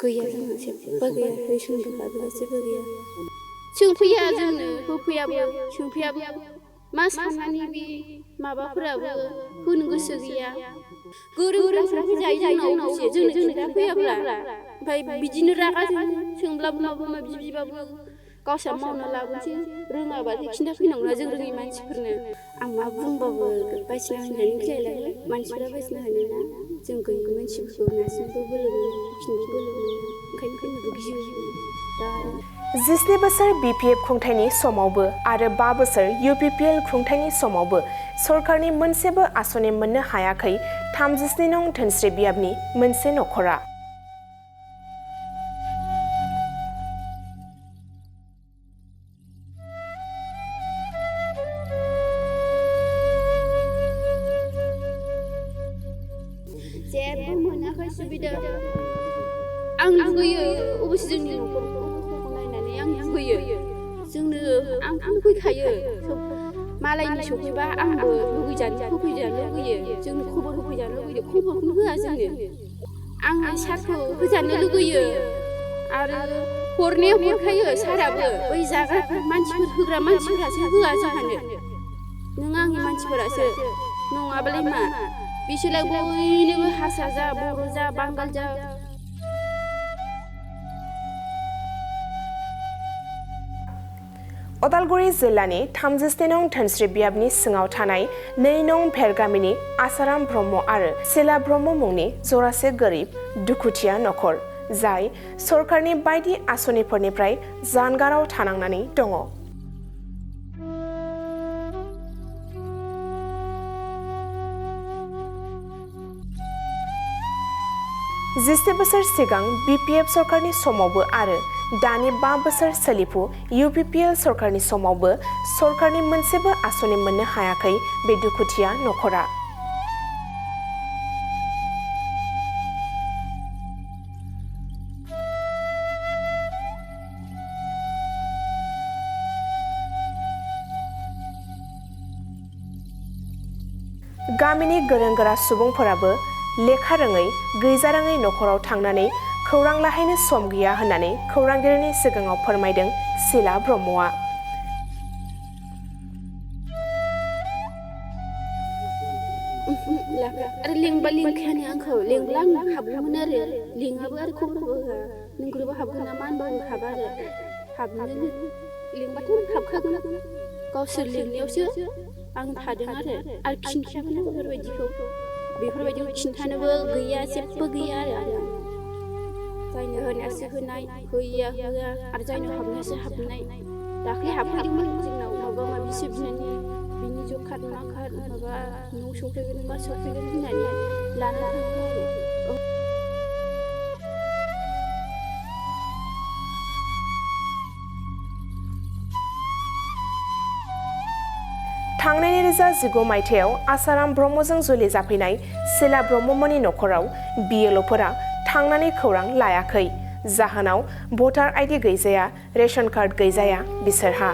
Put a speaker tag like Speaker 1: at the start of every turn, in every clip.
Speaker 1: गैया जोंहा जेबो गैया रेसन बिलाइबो जेबो गैया सोंफैया जोंनो होफैयाबो सोंफैयाबो मा साननानै बे माबाफोराबो होनो गोसो गैया गोरों गोराफ्रा फैजायो जोंनाव बुजियो जोंनो खिन्था फैयाब्ला ओमफ्राय बिदिनो रागा जोङो सोंब्लाबो माबा माबि बिबाबो गावस्रा मावना लाबोनोसै रोङाबाथाय खिन्था फैनांगौना जों रोङि मानसिफोरनो आं मा बुंबाबो बायदिसिना होनजानो गिलायलाङो मानसिफोरा बायदिसिना होनोना जों गैयि मानसिफोरखौ नारसिननोबो बोलो मोनो बुखिनोबो बोलो मोनो ओंखायनो फैनोबो गियो दा
Speaker 2: 17 बोसोर BPF खुंथायनि समावबो आरो 5 बोसोर UPPL खुंथायनि समावबो सरकारनि मोनसेबो आस'नि मोननो हायाखै 37 नं धोनस्रि बियाबनि मोनसे नखरा
Speaker 1: जेबो मोनाखै सुबिदा आं लुगैयो अबसे जोंनि न'खरखौ नायनानै आं लुगैयो जोंनो आंथ' लुगैखायो मालायनि सफैबा आंबो लुगैजानो होफैजानो लुगैयो जोंनो खबर होफैजानो लुगैयो खबरखौनो होआ जोंनो आं सारखौ होजानो लुगैयो आरो हरनाया हरखायो साराबो बै जाग्रा मानसिफोर होग्रा मानसिफोरासो होआ जोंहानो नों आंनि मानसिफोरासो नङाबालाय मा बिसोरलाय बयनोबो हारसा जा बर' जा बांगाल जा
Speaker 2: उदालगुरि जिल्लानि 37 नं धोनस्रि बियाबनि सिङाव थानाय 2 नं भेर गामिनि आसाराम ब्रह्म आरो सिला ब्रह्म मुंनि जरासे गोरिब दुखुथिया नखर जाय सरकारनि बायदि आस'निफोरनिफ्राय जानगाराव थानांनानै दङ जिसे बोसोर सिगां BPF सरकारनि समावबो आरो दानि 5 बोसोर सोलिफु UPPL सरकारनि समावबो सरकारनि मोनसेबो आस'नि मोननो हायाखै बे दुखुथिया नखरा गामिनि गोरों गोरा सुबुंफोराबो लेखा रोङै गैजारोङै नखराव थांनानै खौरां लाहैनो सम गैया होननानै खौरांगिरिनि सिगाङाव फोरमायदों सिला ब्रह्मआ
Speaker 1: आरो लेंबा लिंखायानो आंखौ लेंब्ला आं हाबगौमोन आरो लिङाबो आरो खबरबो होआ नों ग्रुपआव हाबगोन नामा होनबाबो हाबा आरो हाबनोनो लिंबाथ' हाबखागोन गावसोर लिंनायावसो आं थादों आरो खिन्थायाबो बेफोरबायदिखौ खिन्थानोबो गैया जेबो गैया आरो जायनो होनायासो होनाय होयैया होआ आरो जायनो हाबनायासो हाबनाय दाख्लै हाबफैदोंमोन जोंनाव माबा माबिसो बिनानै बिनि ज' खार मा खार माबा न' सफैगोन मा सफैगोन होननानै लानानै थांदों आरो
Speaker 2: थांनाय 2019 मायथाइयाव आसाराम ब्रह्मजों जुलि जाफैनाय सिला ब्रह्ममोननि नखराव BLOफोरा थांनानै खौरां लायाखै जाहोनाव भटार ID गैजाया रेशन कार्ड गैजाया बिसोरहा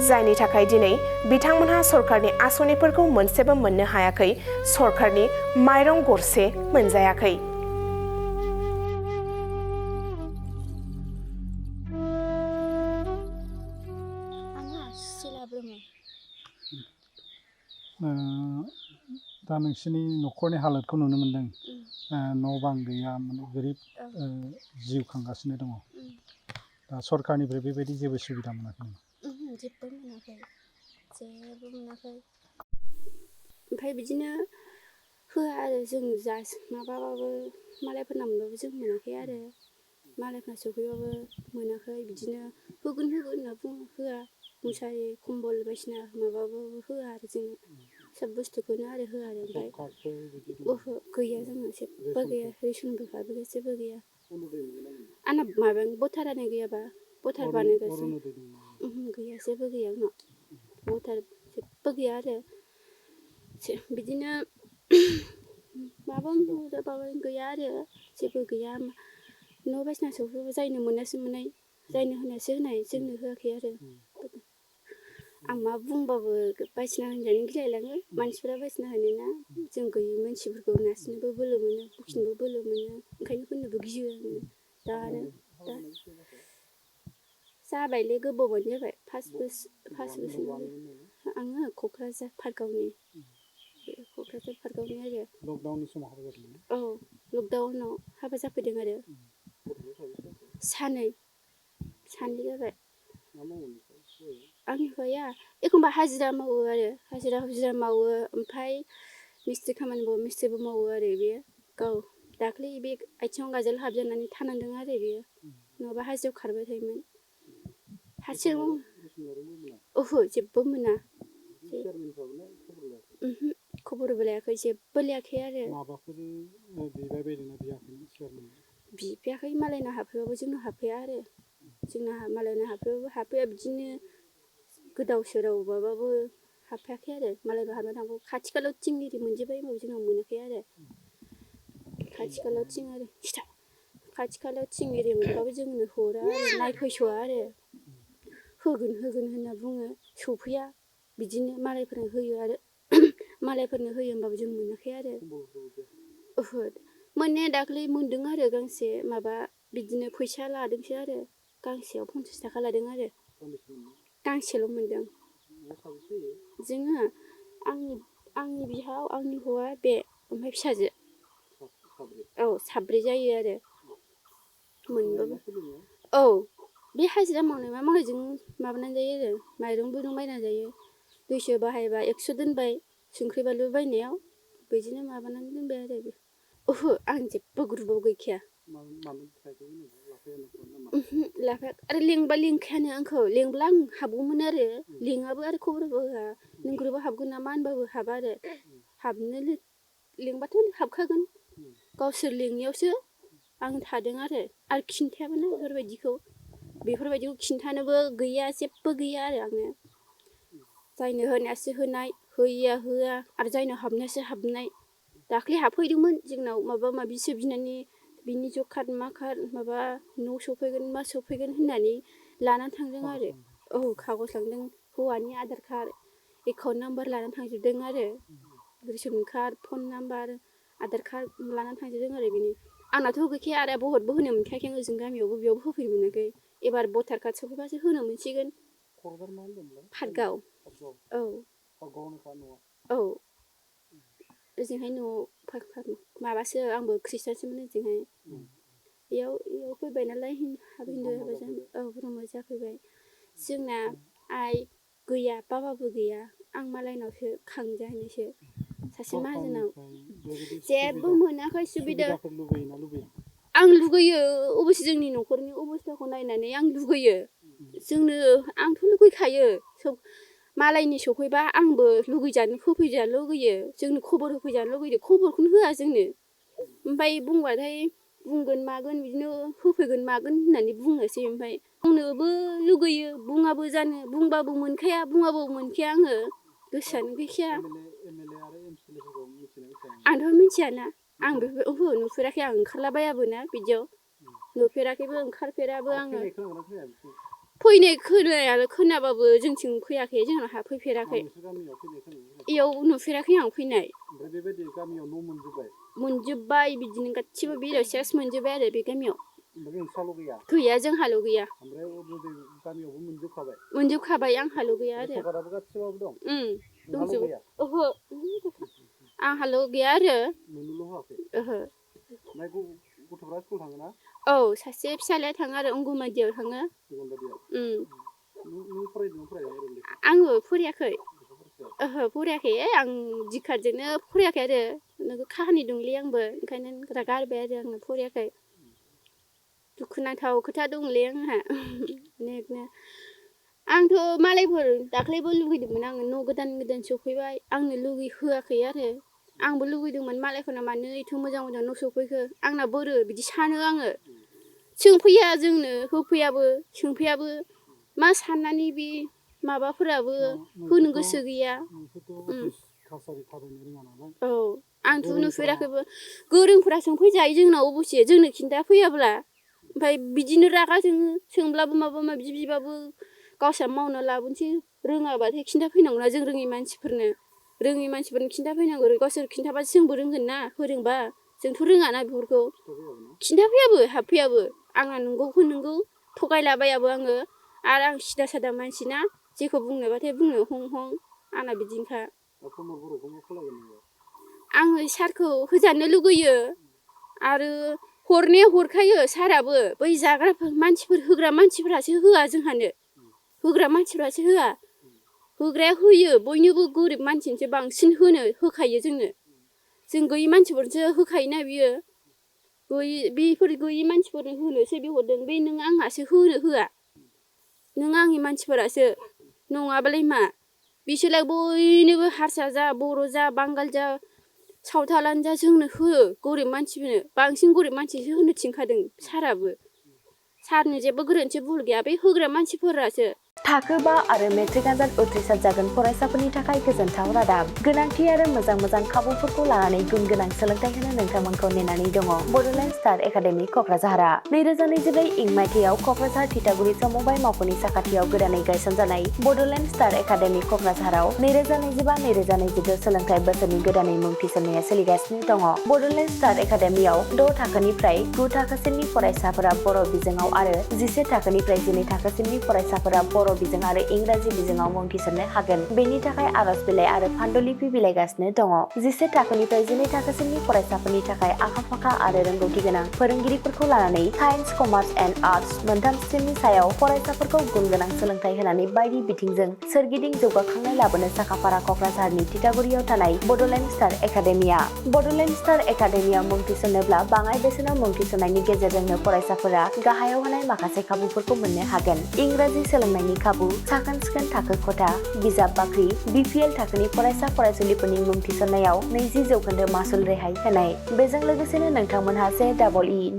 Speaker 2: जायनि थाखाय दिनै बिथांमोनहा सरकारनि आस'निफोरखौ मोनसेबो मोननो हायाखै सरकारनि माइरं गरसे मोनजायाखै
Speaker 3: दा नोंसिनि न'खरनि हालोदखौ नुनो मोनदों न' बां गैया माने गोरिब जिउ खांगासिनो दङ दा सरकारनिफ्राय बेबायदि जेबो सुबिदा मोनाखै
Speaker 1: जेबो मोनाखै ओमफ्राय बिदिनो होआ आरो जों जा माबाबाबो मालायफोरना मोनबाबो जों मोनाखै आरो मालायफोरना सफैबाबो मोनाखै बिदिनो होगोन होनना बुङो होआ मुसारि कम्बल बायदिसिना माबाबाबो होआ आरो जोंनो सब बुस्थुखौनो आरो होआ आरो ओमफ्राय ओहो गैया जोंना जेबो गैया रेसन कार्डबो गैया जेबो गैया आंना माबायानो भटारानो गैयाबा भटार बानायगासिनो गैया जेबो गैया आंनाव भटार जेबो गैया आरो बिदिनो माबा गैया आरो जेबो गैया न' बायदिसिना सफैबाबो जायनो मोननायसो मोननाय जायनो होनायसो होनाय जोंनो होआखै आरो आं मा बुंबाबो बायदिसिना होनजानो गिलायलाङो मानसिफोरा बायदिसिना होनोना जों गैयि मानसिफोरखौ नारसिननोबो बोलो मोनो बुखिनोबो बोलो मोनो ओंखायनो होननोबो गियो आङो दानो दा जाबायलै गोबावानो जाबाय 5 बोसोर आङो क'क्राझार पार्कआवनि क'क्राझार पार्कआवनि आरो
Speaker 3: लकडाउननि समाव हाबा जादोंमोन
Speaker 1: औ लकडाउनाव हाबा जाफैदों आरो सानै जाबाय आंनि हौवाया एखमबा हाजिरा मावो आरो हाजिरा मावो ओमफ्राय मिस्ट्रि खामानि मावो मिस्ट्रिबो मावो आरो बेयो गाव दाख्लै बे आथिङाव गाजोल हाबजानानै थानांदों आरो बेयो नङाबा हाजिरायाव खारबाय थायोमोन हारसिं ओहो जेबो मोना खबरबो लायाखै जेबो लायाखै आरो बिफैयाखै मालायनाव हाबफैबाबो जोंनाव हाबफैया आरो जोंना मालायनाव हाबफैबाबो हाबफैया बिदिनो गोदाव सोराव माबाबो हाबफैयाखै आरो मालायनाव हाबना थांगौ खाथि खालायाव थिं एरि मोनजोब्बाय होनबाबो जोंनाव मोनाखै आरो खाथि खालायाव थिं एरि मोनबाबो जोंनो हरा आरो नायफैस'आ आरो होगोन होनना बुङो सफैया बिदिनो मालायफोरनो होयो आरो मालायफोरनो होयो होनबाबो जों मोनाखै आरो ओहो मोननाया दाख्लै मोनदों आरो गांसे माबा बिदिनो फैसा लादोंसो आरो गांसेयाव 50 थाखा लादों आरो गांसेल' मोनदों जोङो आंनि बिहाव आंनि हौवा बे ओमफ्राय फिसाजो औ साब्रै जायो आरो मोनबाबो औ बे हाजिरा मावनाय मा मावनायजों माबानानै जायो आरो माइरंबो बायनानै जायो दुइस' बाहायबा 100 दोनबाय संख्रि बानलु बायनायाव बिदिनो माबानानै दोनबाय आरो ओहो आं जेबो ग्रुपआव गैखाया लाफाया आरो लेंबा लिंखायानो आंखौ लेंब्ला आं हाबगौमोन आरो लेङाबो आरो खबरबो होआ नों ग्रुपआव हाबगोन नामा होनबाबो हाबा आरो हाबनो लेंबाथ' हाबखागोन गावसोर लेङियावसो आं थादों आरो खिन्थायाबोना बेफोरबायदिखौ खिन्थानोबो गैया जेबो गैया आरो आङो जायनो होनायासो होनाय होयिया होआ आरो जायनो हाबनायासो हाबनाय दाख्लै हाबफैदोंमोन जोंनाव माबा माबिसो बिनानै बिनि जब कार्ड मा कार्ड माबा न' सफैगोन मा सफैगोन होननानै लानानै थांदों आरो औ कागज लांदों हौवानि आधार कार्ड एकाउन्ट नाम्बार लानानै थांजोबदों आरो ration card phone number Aadhaar card लानानै थांजोबदों आरो बेनो आंनाथ' गैखाया आरो भटबो होनो मोनखायाखै आं ओजों गामियावबो बेयावबो होफैनो मोनाखै एबार भटार कार्ड सफैबासो होनो मोनसिगोन पार्कआव औ औ ओजोंहाय न'आव माबासो आंबो खृष्टानसोमोन ओजोंहाय बेयाव फैबाय नालाय हिन्दु हाबा जाबाय औ ब्रह्म जाफैबाय जोंना आइ गैया बाबाबो गैया आं मालायनावसो खांजाहैनायसो सासे माहाजोनाव जेबो मोनाखै सुबिदा आं लुगैयो अबयसे जोंनि न'खरनि अबस्थाखौ नायनानै आं लुगैयो आंथ' लुगैखायो मालायनि सफैबा आंबो लुगैजानो होफैजानो लुगैयो जोंनो खबर होफैजानो लुगैयो खबरखौनो होआ जोंनो ओमफ्राय बुंबाथाय बुंगोन मागोन बिदिनो होफैगोन मागोन होननानै बुङोसै ओमफ्राय बुंनोबो लुगैयो बुङाबो जानो बुंबाबो मोनखाया बुङाबो मोनखाया आङो गोसोआनो गैखाया आंथ' मिथियाना आं ओहो नुफेराखै आं ओंखारलाबायाबो ना बिदियाव नुफेराखैबो ओंखारफेराबो आङो फैनाय खोनाबाबो जोंथिं फैयाखै जोंनाव हाबफैफेराखै इयाव नुफेराखै आं फैनाय मोनजोब्बाय बिदिनो गासिबो बिलाइ सेस मोनजोब्बाय आरो बे गामियाव गैया जोंहाल' गैया मोनजोबखाबाय आंहाल' गैया आरो दंजोबो ओहो आंहाल' गैया आरो ओहो औ सासे फिसालाया थाङो आरो अंगनबादियाव थाङो आङो फरायाखै ओहो फरायाखै आं दिखारजोंनो फरायाखै आरो नोगोद काहानि दंलै आंबो ओंखायनो गारबाय आरो आङो फरायाखै दुखुनांथाव खोथा दंलै आंहा अनेकनो आंथ' मालायफोर दाख्लैबो लुगैदोंमोन आङो न' गोदान सफैबाय आंनो होआखै आरो आंबो लुगैदोंमोन मालायफोरना मानो एथ' मोजां मोजां न' सफैखो आंना बोरो बिदि सानो आङो सोंफैया जोंनो होफैयाबो सोंफैयाबो मा साननानै बे माबाफोराबो होनो गोसो गैया औ आंथ' नुफेराखैबो गोरोंफोरा सोंफैजायो जोंनाव अबसे जोंनो खिन्थाफैयाब्ला ओमफ्राय बिदिनो रागा जोङो सोंब्लाबो माबा माबि बिबाबो गावस्रा मावना लाबोनोसै रोङाबाथाय खिन्थाफैनांगौना जों रोङि मानसिफोरनो खिन्थाफैनांगौ गावसोर खिन्थाबासो जोंबो रोंगोन ना फोरोंबा जोंथ' रोङाना बेफोरखौ खिन्थाफैयाबो हाबफैयाबो आंना नंगौखौ नंगौ थगायलाबायाबो आङो आरो आं सिदा सादा मानसि ना जेखौ बुंनोबाथाय बुंनो हं हं आंना बिदिनोखा आङो सारखौ होजानो लुगैयो आरो हरनाया हरखायो साराबो बै जाग्रा मानसिफोर होग्रा मानसिफोरासो होआ जोंहानो होग्रा मानसिफ्रासो होआ होग्राया होयो बयनोबो गोरिब मानसिनोसो बांसिन होखायो जोंनो जों गैयि मानसिफोरनोसो होखायोना बियो बेफोर गैयि मानसिफोरनो होनोसो बिहरदों बे नों आंहासो होनो होआ नों आंनि मानसिफोरासो नङाबालाय मा बिसोरलाय बयनोबो हारसा जा बर' जा बांगाल जा सावथालानो जा जोंनो होयो गरिब मानसिफोरनो बांसिन गरिब मानसिसो होनो थिनखादों साराबो सारनि जेबो गोरोन्थि भुल गैया बे होग्रा मानसिफोरासो
Speaker 2: थाखो 5 आरो मेट्रिक आनजाद उथ्रिसार जागोन फरायसाफोरनि थाखाय गोजोनथाव रादाब गोनांथि आरो मोजां खाबुफोरखौ लानानै गुन गोनां सोलोंथाइ होनो नोंथांमोनखौ नेनानै दङ बड'लेण्ड स्टार एकाडेमि क'क्राझारआ 2024 इं मायथाइयाव क'क्राझार थिथागुरि समबाय मावख'नि साखाथियाव गोदानै गायसनजानाय बड'लेण्ड स्टार एकाडेमि क'क्राझाराव 2025-2026 सोलोंथाइ बोसोरनि गोदानै मुं थिसननाया सोलिगासिनो दङ बड'लेण्ड स्टार एकाडेमियाव 6 थाखोनिफ्राय 9 थाखोसिमनि फरायसाफोरा बर' बिजोङाव आरो 11 थाखोनिफ्राय 12 थाखोसिमनि फरायसाफोरा बर' बिजों आरो इंराजि बिजोङाव मुं थिसननो हागोन बेनि थाखाय आर'ज बिलाइ आरो पान्डुलिपि बिलाइगासिनो दङ 11 थाखोनिफ्राय 12 थाखोसिमनि फरायसाफोरनि थाखाय आखा-फाखा आरो रोंगौथि गोनां फोरोंगिरिफोरखौ लानानै साइन्स कमार्स एन्ड आर्टस मोनथाम स्ट्रिमनि सायाव फरायसाफोरखौ गुन गोनां सोलोंथाइ होनानै बायदि बिथिंजों सोरगिदिं जौगाखांनाय लाबोनो साखाफारा क'क्राझारनि थिथागुरियाव थानाय बड'लेण्ड स्टार एकाडेमिया बड'लेण्ड स्टार एकाडेमियाव मुं थिसननोब्ला बाङाइ बेसेनाव मुं थिसननायनि गेजेरजोंनो फरायसाफोरा गाहायाव होनाय माखासे खाबुफोरखौ मोननो हागोन इंराजि सोलोंनायनि खाबु साखोन-सिखोन थाखो खथा बिजाब बाख्रि BPL थाखोनि फरायसा फरायसुलिफोरनि मुं थिसननायाव 20% मासुल रेहाय होनाय बेजों लोगोसेनो नोंथांमोनहा JEE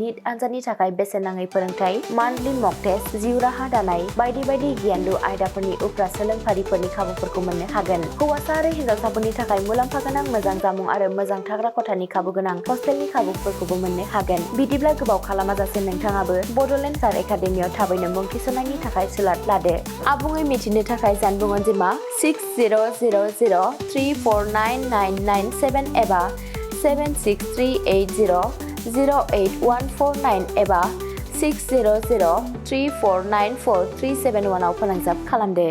Speaker 2: नीट आनजादनि थाखाय बेसेन नाङै फोरोंथाय मान्थलि मक टेस्ट जिउ राहा दानाय बायदि गियानलु आयदाफोरनि उफ्रा सोलोंफारिफोरनि खाबुफोरखौ मोननो हागोन हौवासा आरो हिन्जावसाफोरनि थाखाय मुलाम्फा गोनां मोजां जामुं आरो मोजां थाग्रा खथानि खाबु गोनां हस्टेलनि खाबुफोरखौबो मोननो हागोन बिदिब्ला गोबाव खालामाजासे नोंथाङाबो बड'लेण्ड स्टार एकाडेमियाव थाबैनो मुं थिसननायनि थाखाय सुलाद लादो आबुङै मिथिनो थाखाय जानबुं अनजिमा 6000349997 एबा 7638008149 एबा 6003494371 आव फोनांजाब खालामदो।